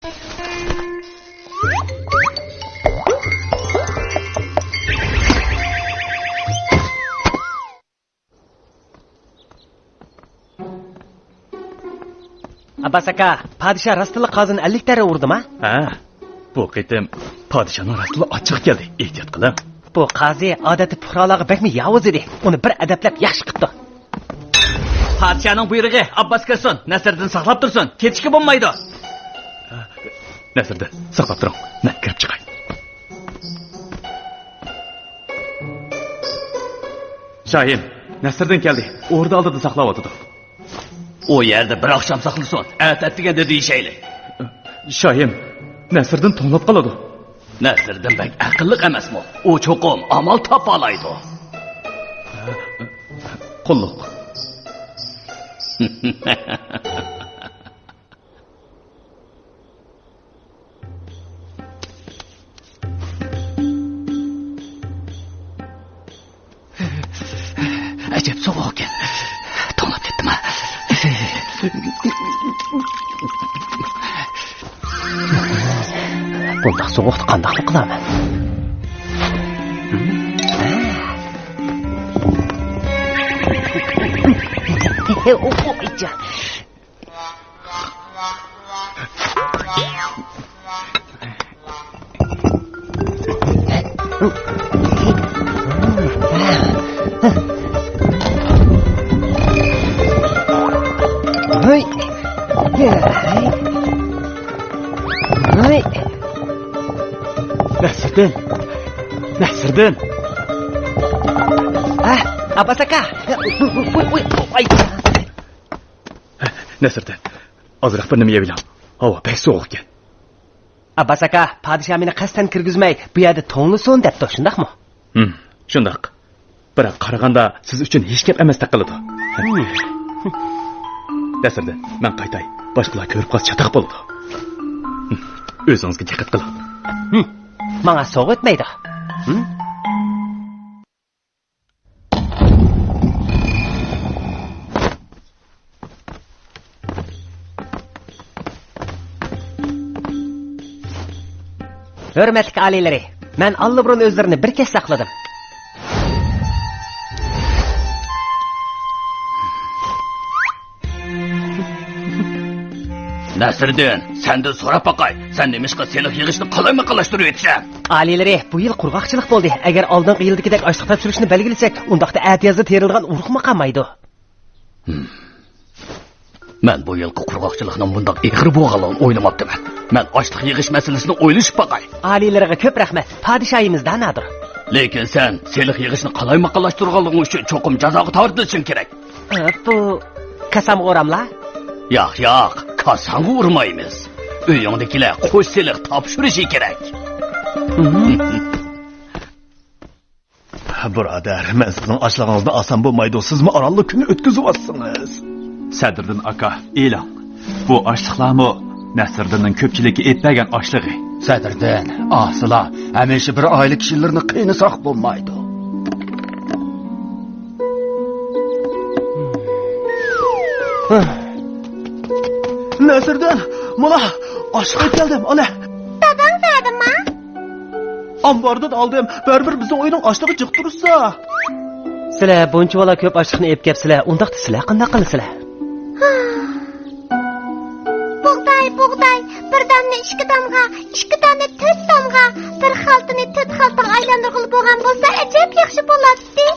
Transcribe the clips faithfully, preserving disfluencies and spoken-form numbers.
ئابباس ئاكا، پادىشاھ راستتىنلا قازىنى ئەللىك تەرە ئۇردىما؟ ھە، بۇ قېتىم پادىشاھنىڭ راستتىنلا ئاچچىقى كەلدى. ئېھتىيات قىلىڭ. بۇ قازى ئادەتتە پۇقرالارغا بەكمۇ ياۋۇز ئىدى. ئۇنى بىر ئەدەپلەپ ياخشى قىپتۇ. پادىشاھنىڭ بۇيرۇقى، ئابباس كىرسۇن، نەسىردىن ساقلاپ تۇرسۇن، كېتىشكە بولمايدۇ. نەسىردىن، ساقلاپ تۇرۇڭ، مەن كىرىپ چىقاي. شاھىم، نەسىردىن كەلدى، ئوردا ئالدىدا ساقلاۋاتىدۇ. ئۇ يەردە بىر ئاخشام ساقلىسۇن، ئەتە ئەتىگەندە دېيىشەيلى. شاھىم، نەسىردىن توڭلاپ قالىدۇ. نەسىردىن بەك ئەقىللىق ئەمەسمۇ؟ ئۇ چوقۇم ئامال تاپالايدۇ. قۇللۇق. ئەجەب سوغۇق ئىكەن. توڭلاپ كەتتىم ھە. بۇنداق سوغۇقتا قانداقمۇ قىلارمەن؟ ھەي! ھەي! نەسىردىن! نەسىردىن! ئە، ئابباس ئاكا! ئۇي، ئۇي، ئۇي، ئۇي، ئاي! نەسىردىن، ئازراق بىر نېمە يەۋېلىڭ. ھاۋا بەك سوغۇق ئىكەن. ئابباس ئاكا، پادىشاھ مېنى قەستەن كىرگۈزمەي، بۇ يەردە توڭلىسۇن دەپتۇ، شۇنداقمۇ؟ ھىم، شۇنداق. بىراق قارىغاندا سىز ئۈچۈن ھېچ گەپ ئەمەستەك قىلىدۇ. ھىم. نەسىردىن، مەن قايتاي. باشقىلار كۆرۈپ قالسا چاتاق بولىدۇ. ھىم، ئۆزىڭىزگە دىققەت قىلىڭ. ھىم، ماڭا سوغۇق ئۆتمەيدۇ. ھىم؟ ھۆرمەتلىك ئالىيلىرى، مەن ئاللىبۇرۇن ئۆزلىرىنى بىر كەچ ساقلىدىم. نەسىردىن، سەندىن سوراپ باقاي، سەن نېمىشقا سېلىق يىغىشنى قالايمىقانلاشتۇرۇۋېتىسەن؟ ئالىيلىرى، بۇ يىل قۇرغاقچىلىق بولدى. ئەگەر ئالدىنقى يىلدىكىدەك ئاشلىق تاپشۇرۇشنى بەلگىلىسەك، ئۇنداقتا ئەتىيازدا تېرىلىدىغان ئۇرۇقمۇ قالمايدۇ. ھىم. مەن بۇ يىلقى قۇرغاقچىلىقنىڭ بۇنداق ئېغىر بولغانلىقىنى ئويلىماپتىمەن. مەن ئاشلىق يىغىش مەسىلىسىنى ئويلىشىپ باقاي. ئالىيلىرىغا كۆپ رەھمەت، پادىشاھىمىزدا نادىر. لېكىن سەن سېلىق يىغىشنى قالايمىقانلاشتۇرغانلىقىڭ ئۈچۈن چوقۇم جازاغا تارتىلىشىڭ كېرەك. ئە، بۇ كاسامغا ئۇراملا؟ ياق، ياق، كاساڭغا ئۇرمايمىز. ئۆيۈڭدىكىلەر قوش سېلىق تاپشۇرۇشى كېرەك. بۇرادەر، مەن سىزنىڭ ئاشلىقىڭىزنى ئالسام بولمايدۇ، سىزمۇ ئارانلا كۈن ئۆتكۈزۈۋاتسىڭىز. سەدىردىن ئاكا، ئېلىڭ. بۇ ئاشلىقلارمۇ نەسىردىننىڭ كۆپچىلىككە ئېلىپ بەرگەن ئاشلىقى. سەدىردىن، ئاسىلا، ھەمىشە بىر ئائىلە كىشىلىرىنى قىينىساق بولمايدۇ. نەسىردىن، مانا، ئاشلىق ئېلىپ كەلدىم، ئانا. داداڭ نەدىما؟ ئامباردىن ئالدىم، بەرىبىر بىزنىڭ ئۆينىڭ ئاشلىقى جىق تۇرسا. سىلەر بۇنچىۋالا كۆپ ئاشلىقنى ئېلىپ كەپسىلەر، ئۇنداقتا سىلەر قانداق قىلىسىلەر؟ بۇغداي، بۇغداي، بىر دانىنى ئىككى دانغا، ئىككى دانە تۆت دانغا، بىر خالتىنى تۆت خالتىغا ئايلاندۇرغىلى بولغان بولسا ئەجەب ياخشى بولاتتى.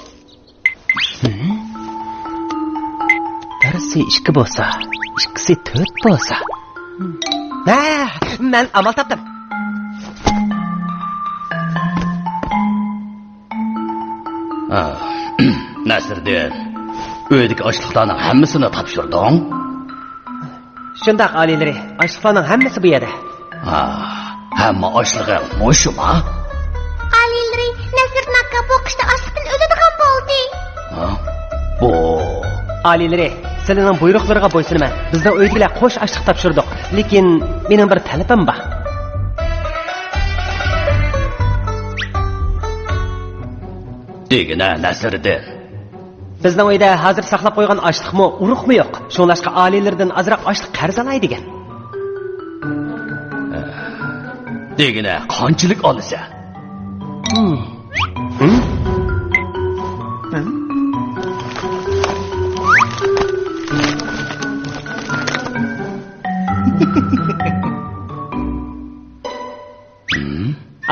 بىرسى ئىككى بولسا، ئىككىسى تۆت بولسا. ھە، مەن ئامال تاپتىم. ئا، نەسىردىن، ئۆيدىكى ئاشلىقلارنىڭ ھەممىسىنى تاپشۇردۇڭ؟ شۇنداق، ئالىيلىرى، ئاشلىقلارنىڭ ھەممىسى بۇ يەردە. ھا، ھەممە ئاشلىقىڭ مۇشۇما؟ ئالىيلىرى، نەسىردىن ئاكا بۇ قىشتا ئاچلىقتىن ئۆلىدىغان بولدى. ھا؟ بۇ. ئالىيلىرى، سىلىنىڭ بۇيرۇقلىرىغا بويسۇنىمەن. بىزنىڭ ئۆيدىكىلەر قوش ئاشلىق تاپشۇردۇق. لېكىن مېنىڭ بىر تەلىپىم بار. دېگىنە، نەسىردىن. بىزنىڭ ئۆيدە ھازىر ساقلاپ قويغان ئاشلىقمۇ، ئۇرۇقمۇ يوق. شۇڭلاشقا ئالىيلىرىدىن ئازراق ئاشلىق قەرز ئالاي دېگەن. دېگىنە قانچىلىك ئالىسەن؟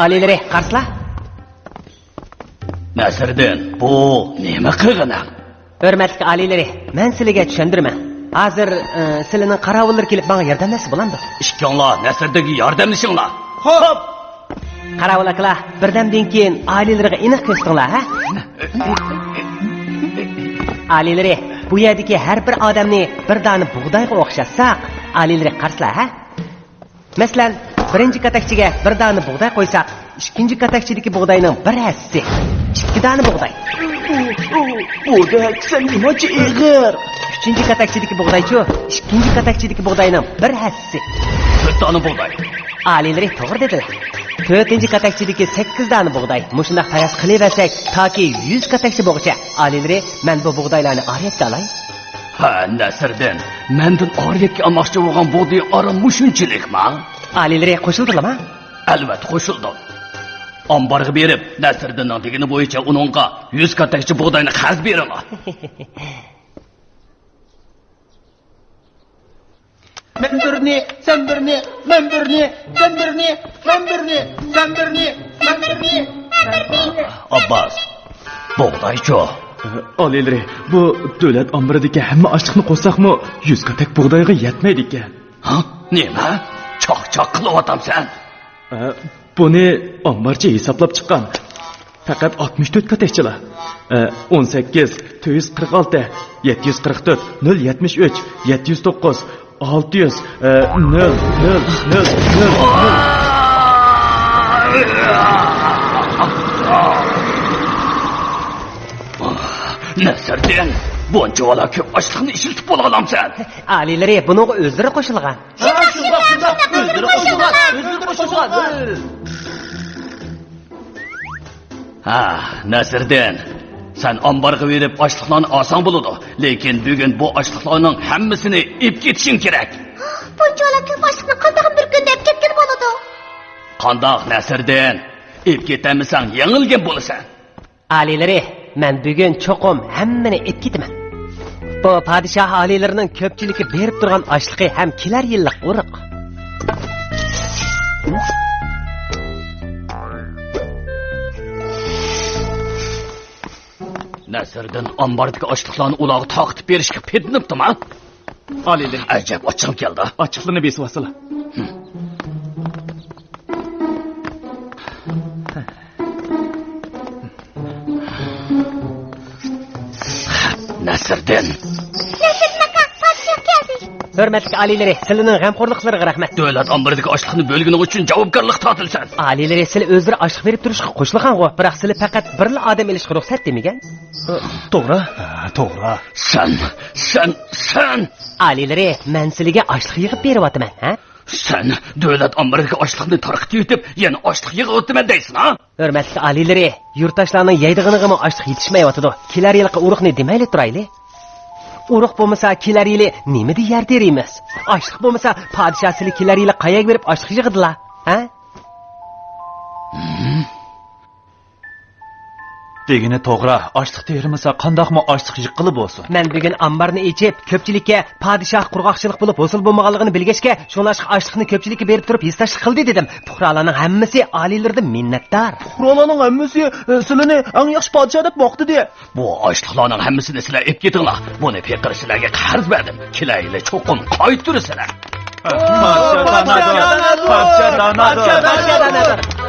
ئالىيلىرى، قارىسىلا. نەسىردىن، بۇ نېمە قىلغىنىڭ؟ ھۆرمەتلىك ئالىيلىرى، مەن سىلىگە چۈشەندۈرىمەن. ھازىر، ئى، سىلىنىڭ قاراۋۇللىرى كېلىپ ماڭا ياردەملەشسە بولامدۇ؟ ئىككىڭلار نەسىردىنگە ياردەملىشىڭلار. خوپ! قاراۋۇل ئاكىلار، بىردەمدىن كېيىن ئالىيلىرىغا ئېنىق كۆرسىتىڭلار، ھە؟ ئالىيلىرى، بۇ يەردىكى ھەر بىر ئادەمنى بىر دانە بۇغدايغا ئوخشاتساق، ئالىيلىرى قارىسىلا، ھە؟ مەسىلەن، بىرىنچى كاتەكچىگە بىر دانە بۇغداي قويساق، ئىككىنچى كاتەكچىدىكى بۇغداينىڭ بىر ھەسسىسى، ئىككى دانە بۇغداي. ئۇ، ئۇ، بۇ بەك سەل نېمانچە ئېغىر. ئۈچىنچى كاتەكچىدىكى بۇغدايچۇ، ئىككىنچى كاتەكچىدىكى بۇغداينىڭ بىر ھەسسىسى. تۆت دانە بۇغداي. ئالىيلىرى توغرا دېدىلە. تۆتىنچى كاتەكچىدىكى سەككىز دانە بۇغداي. مۇشۇنداق پەرەز قىلىۋەرسەك، تاكى يۈز كاتەكچە بولغۇچە. ئالىيلىرى، مەن بۇ بۇغدايلارنى ئارىيەتكە ئالاي. ھە، نەسىردىن، مەندىن ئارىيەتكە ئالماقچى بولغان بۇغدىيىڭ ئاران مۇشۇنچىلىكما؟ ئالىيلىرى قوشۇلدىلىما؟ ئەلۋەتتە قوشۇلدۇم. ئامبارغا بېرىپ، نەسىردىننىڭ دېگىنى بويىچە ئۇنىڭغا يۈز كاتەكچە بۇغداينى قەرز بېرىڭلار. مەن بىرنى، سەن بىرنى، مەن بىرنى، سەن بىرنى، مەن بىرنى، سەن بىرنى، مەن بىرنى، سەن بىرنى. ئابباس، بۇغدايچۇ؟ ئالىيلىرى، بۇ دۆلەت ئامبىرىدىكى ھەممە ئاشلىقنى قوشساقمۇ، يۈز كاتەك بۇغدايغا يەتمەيدىكەن. ھە؟ نېمە؟ چاقچاق قىلىۋاتامسەن؟ ئە، بۇنى ئامبارچى ھېسابلاپ چىققان. پەقەت ئاتمىش تۆت كاتەكچىلا. ئە، ئون سەككىز، تۆت يۈز قىرىق ئالتە، يەتتە يۈز قىرىق تۆت، نۆل يەتمىش ئۈچ، يەتتە يۈز توققۇز، ئالتە يۈز، ئە، نۆل، نۆل، نۆل، نۆل، نۆل. نەسىردىن، بۇنچىۋالا كۆپ ئاشلىقنى ئىشلىتىپ بولالامسەن؟ ئالىيلىرى بۇنىڭغا ئۆزلىرى قوشۇلغان. ھە، شۇنداق، شۇنداق. ئۆزلىرى قوشۇلغان، ئۆزلىرى قوشۇلغان. ھە، نەسىردىن، سەن ئامبارغا بېرىپ ئاشلىقلارنى ئالساڭ بولىدۇ، لېكىن بۈگۈن بۇ ئاشلىقلارنىڭ ھەممىسىنى ئېلىپ كېتىشىڭ كېرەك. بۇنچىۋالا كۆپ ئاشلىقنى قانداقمۇ بىر كۈندە ئېلىپ كەتكىلى بولىدۇ؟ قانداق، نەسىردىن؟ ئېلىپ كېتەلمىسەڭ يېڭىلگەن بولىسەن. ئالىيلىرى، مەن بۈگۈن چوقۇم ھەممىنى ئېلىپ كېتىمەن. بۇ پادىشاھ ئالىيلىرىنىڭ كۆپچىلىككە بېرىپ تۇرغان ئاشلىقى ھەم كېلەر يىللىق ئۇرۇق. نەسىردىن ئامباردىكى ئاشلىقلارنى ئۇلارغا تارقىتىپ بېرىشكە پېتىنىپتىما؟ ئالىيلىرى. ئەجەب، ئاچچىقىم كەلدى. ئاچچىقلىرىنى بېسىۋالسىلا. نەسىردىن. نەسىردىن ئاكا، پادىشاھ كەلدى. ھۆرمەتلىك ئالىيلىرى، سىلىنىڭ غەمخورلۇقلىرىغا رەھمەت. دۆلەت ئامبىرىدىكى ئاشلىقنى بۆلگىنىڭ ئۈچۈن جاۋابكارلىق تارتىلىسەن. ئالىيلىرى، سىلى ئۆزلىرى ئاشلىق بېرىپ تۇرۇشقا قوشۇلغانغۇ، بىراق سىلى پەقەت بىرلا ئادەم ئېلىشقا رۇخسەت دېمىگەن. توغرا؟ ھە، توغرا. سەن، سەن، سەن! ئالىيلىرى، مەن سىلىگە ئاشلىق يىغىپ بېرىۋاتىمەن، ھە؟ سەن دۆلەت ئامبىرىدىكى ئاشلىقنى تارقىتىۋېتىپ، يەنە ئاشلىق يىغىۋاتىمەن دەيسەن، ھە؟ ھۆرمەتلىك ئالىيلىرى، يۇرتداشلارنىڭ يەيدىغىنىغىمۇ ئاشلىق يېتىشمەيۋاتىدۇ. كېلەر يىلقى ئۇرۇقنى دېمەيلى تۇرايلى. ئۇرۇق بولمىسا، كېلەر يىلى نېمىدىن يەر تېرىيمىز؟ ئاشلىق بولمىسا، پادىشاھ سىلى كېلەر يىلى قەيەرگە بېرىپ ئاشلىق يىغىدىلا، ھە؟ دېگىنى توغرا، ئاشلىق تېرىمىسا قانداقمۇ ئاشلىق يىغقىلى بولسۇن؟ مەن بۈگۈن ئامبارنى ئېچىپ، كۆپچىلىككە پادىشاھ قۇرغاقچىلىق بولۇپ ھوسۇل بولمىغانلىقىنى بىلگەچكە، شۇڭلاشقا ئاشلىقنى كۆپچىلىككە بېرىپ تۇرۇپ ھېسداشلىق قىلدى دېدىم. پۇقرالارنىڭ ھەممىسى ئالىيلىرىدىن مىننەتدار. پۇقرالارنىڭ ھەممىسى، ئە، سىلىنى ئەڭ ياخشى پادىشاھ دەپ ماختىدى. بۇ ئاشلىقلارنىڭ ھەممىسىنى سىلەر ئېلىپ كېتىڭلار. بۇنى پېقىر سىلەرگە قەرز بەردىم. كېلەر يىلى چوقۇم قايتۇرىسىلەر. پادىشاھ دانادۇر، پادىشاھ دانادۇر.